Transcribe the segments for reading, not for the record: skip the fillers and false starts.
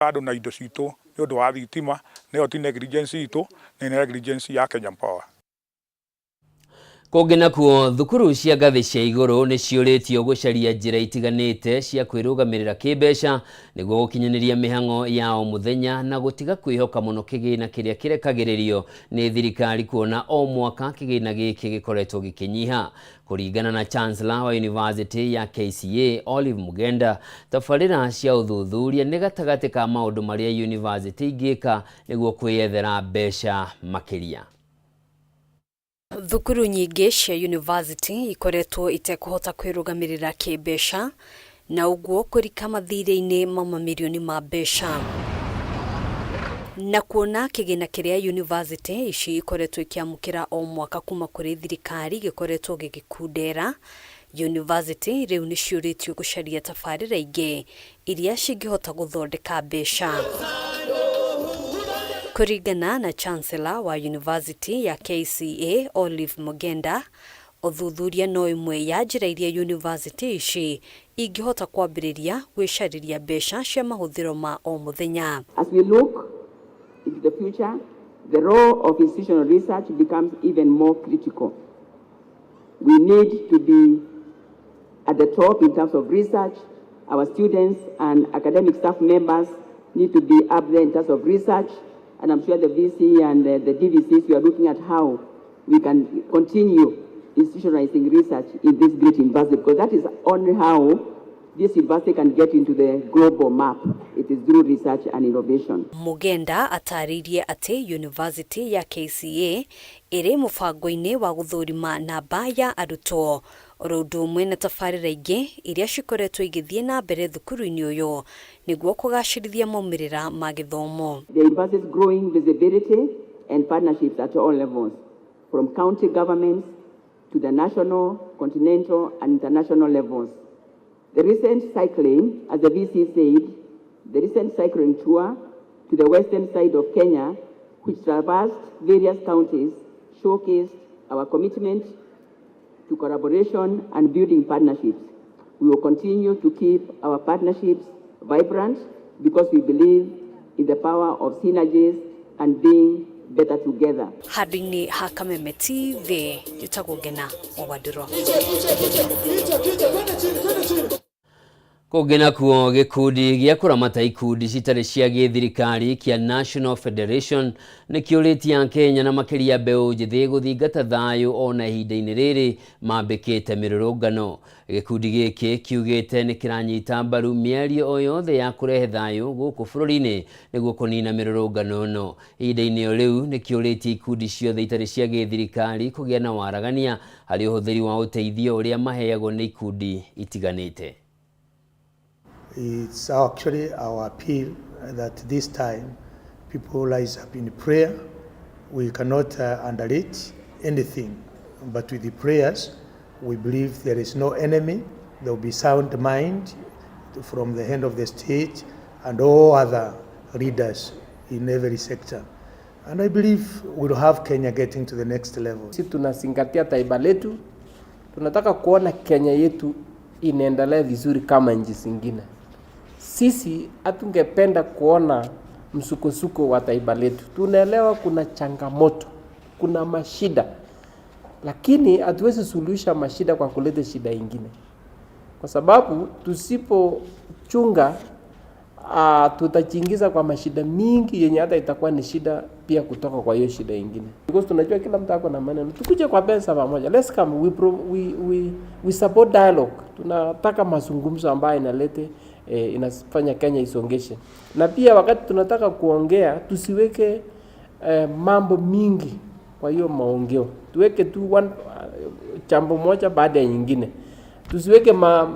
Andũ na indo citũ nĩ ũndũ wa thitima, nĩyo ti negligence itũ, nĩ negligence ya Kenya Power. Kũngĩ nakuo, thukuru cia ngathĩ cia igũrũ nĩ ciũrĩtio gũcaria njĩra itiganĩte cia kwĩrũgamĩrĩra kĩmbeca nĩguo gũkinyanĩria mĩhang'o ya o mũthenya na gũtiga kwĩhoka mũno kĩgĩna kĩrĩa kĩrekagĩrĩrio nĩ thirikari kuona o mwaka kĩgĩna gĩkĩ gĩkoretwo gĩkĩnyiha. Kũringana na Chancellor wa Yunivasĩtĩ ya KCA Olive Mugenda, tabarĩra cia ũthuthuria nĩ gatagatĩ ka maũndũ marĩa yunivasĩtĩ ingĩka nĩguo kwĩyethera mbeca makĩria. Thukuru nyingĩ cia yunivasĩtĩ ikoretwo itekũhota kwĩrũgamĩrĩra kĩmbeca na ũguo kũrika mathirĩ-inĩ ma mamirioni ma mbeca. Na kuona kĩgĩna kĩrĩa yunivasĩtĩ ici ikoretwo ikĩamũkĩra o mwaka kuma kũrĩ thirikari gĩkoretwo gĩgĩkundera, yunivasĩtĩ rĩu nĩ ciũrĩtio gũcaria tabarĩra ingĩ iria cingĩhota gũthondeka mbeca. Kũringana na Chancellor wa University ya KCA Olive Mugenda, ũthuthuria no ĩmwe ya njĩra iria university ici ingĩhota kwambĩrĩria gwĩcarĩria mbeca cia mahũthĩro ma o mũthenya. As we look into the future, the role of institutional research becomes even more critical. We need to be at the top in terms of research. Our students and academic staff members need to be up there in terms of research. And I'm sure the VC and the DVCs, we are looking at how we can continue institutionalizing research in this great university, because that is only how this university can get into the global map. It is through research and innovation. Mugenda atarĩirie atĩ University ya KCA ĩrĩ mũbango-inĩ wa gũthũrima namba ya arutwo oro ũndũ ũmwe na tabarĩra ingĩ iria cikoretwo igĩthiĩ na mbere thukuru-inĩ ũyũ nĩguo kũgacĩrithia maumĩrĩra ma gĩthomo. The university's growing visibility and partnerships at all levels, from county governments to the national, continental, and international levels. The recent cycling, as the VC said, the recent cycling tour to the western side of Kenya, which traversed various counties, showcased our commitment to collaboration and building partnerships. We will continue to keep our partnerships vibrant because we believe in the power of synergies and being better together. Handũ-inĩ ha Kameme TV, njĩtagwo Ngena wa Wandũrũ. Kũngĩ nakuo, gĩkundi gĩa kũramata ikundi citarĩ cia gĩthirikari kĩa National Federation nĩ kĩũrĩtie Akenya na makĩria mbeũ njĩthĩ gũthingata thayũ ona ihinda-inĩ rĩrĩ mambĩkĩte mĩrũrũngano. Gĩkundi gĩkĩ kiugĩte nĩ kĩranyita mbaru mĩario o yothe ya kũrehe thayũ gũkũ bũrũri-inĩ nĩguo kũnina mĩrũrũngano ĩno. Ihinda-inĩ o rĩu nĩ kĩũrĩtie ikundi ciothe itarĩ cia gĩthirikari kũgĩa na waragania harĩ ũhũthĩri wa ũteithio ũrĩa maheagwo nĩ ikundi itiganĩte. It's actually our appeal that this time people rise up in prayer. We cannot underrate anything, but with the prayers, we believe there is no enemy. There will be sound mind from the head of the state and all other leaders in every sector. And I believe we'll have Kenya getting to the next level. Sisi tunazingatia taifa letu, tunataka kuona Kenya yetu inaendelea vizuri kama nchi zingine. Sisi hatungependa kuona msukosuko wa taifa letu. Tunaelewa kuna changamoto, kuna mashida, lakini hatuwezi suluhisha mashida kwa kuleta shida ingine, kwa sababu tusipochunga tutajiingiza kwa mashida mingi yenye hata itakuwa ni shida pia kutoka kwa hiyo shida ingine, because tunajua kila mtu ako na maneno. Tukuje kwa meza pamoja, let's come, we, pro, we support dialogue. Tunataka mazungumzo ambayo inalete inafanya Kenya isongeshe, na pia wakati tunataka kuongea tusiweke mambo mingi kwa hiyo maongeo, tuweke tu one, jambo moja baada ya nyingine, tusiweke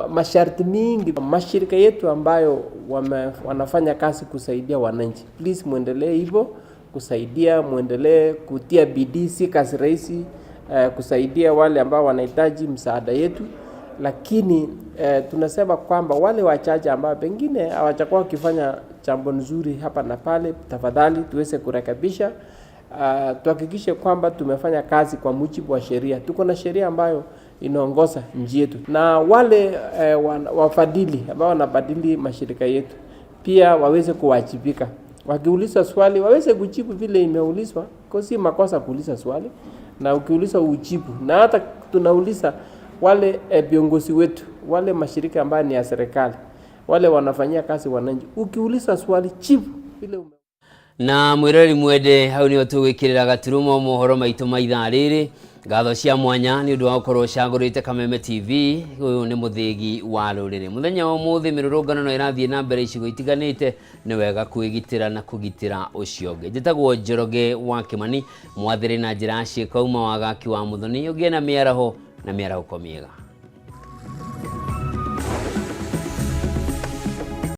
masharti mingi. Mashirika yetu ambayo wanafanya kazi kusaidia wananchi, please muendelee hivyo kusaidia, muendelee kutia bidii, si kazi rahisi kusaidia wale ambao wanahitaji msaada yetu, lakini tunasema kwamba wale wachache ambao pengine hawajakuwa wakifanya jambo nzuri hapa na pale, tafadhali tuweze kurekebisha. Tuhakikishe kwamba tumefanya kazi kwa mujibu wa sheria. Tuko na sheria ambayo inaongoza nchi yetu, na wale wafadhili ambao wanabadili mashirika yetu, Pia waweze kuwajibika, wakiuliza swali waweze kujibu vile imeulizwa, kwa si makosa kuuliza swali, na ukiuliza ujibu. Na hata tunauliza wale viongozi wetu, wale mashirika ambayo ni ya serikali, wale wanafanyia kazi wananchi, ukiuliza swali jibu vile ume Na mwirori mwende, hau nĩho tũgwĩkĩrĩra gaturumo mohoro maitũ ma ithaa rĩrĩ. Ngatho cia mwanya nĩ ũndũ wa gũkorwo ũcagũrĩte Kameme TV. Ũyũ nĩ mũthĩgi wa rũrĩrĩ. Mũthenya wa ũmũthĩ mĩrũrũngano no ĩrathiĩ na mbere icigo itiganĩte. Nĩ wega kwĩgitĩra na kũgitĩra ũcio ũngĩ. Njĩtagwo Njoroge wa Kĩmani, mwathĩrĩ na njĩra ya ciĩko uma wagaki wa Mũthoni. Ũgĩe na mĩaraho na mĩarahũko mĩega.